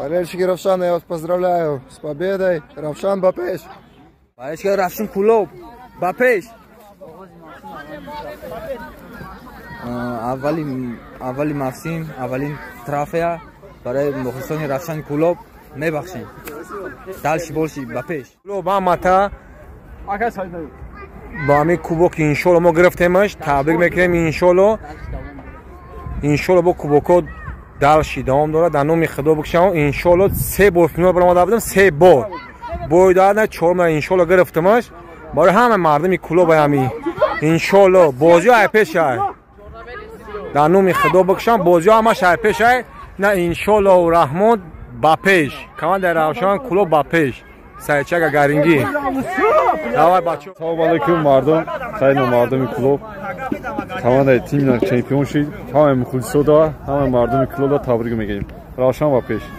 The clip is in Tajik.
Болельщики Равшана, я вас поздравляю с победой. Равшан, ба пеш. Болельщики Равшан Кулоб, ба пеш. Аввали мавсим, аввалин трофея барои мухлисони Равшани Кулоб мебахшем. Дальше больше, ба пеш. Кулоб ҳамата ба ҳамин кубок иншолло мо гирифтемаш, табрик мекунем иншолло. Иншолло бо кубокҳо дальше давом дорад. Дар номи Худо бикшам, иншолло се бор финал баромада будем, се бор. Боида чорум иншолло гирифтемаш. Барои ҳама мардуми Кулоб ҳами иншолло бозиҳо ай пешай. Дар номи Худо бикшам, бозиҳо ҳамаш ай пешай. На иншолло Раҳмон ба пеш. Командаи Равшан Кулоб ба пеш. Сайчага Гарингӣ. Давай бачо. Салом алейкум мардум, хайно мардуми Кулоб. Командаи тимна чемпион шид. Ҳамаи мухлисода, ҳамаи мардуми Кулобда табрик мегӯем. Равшан ба пеш.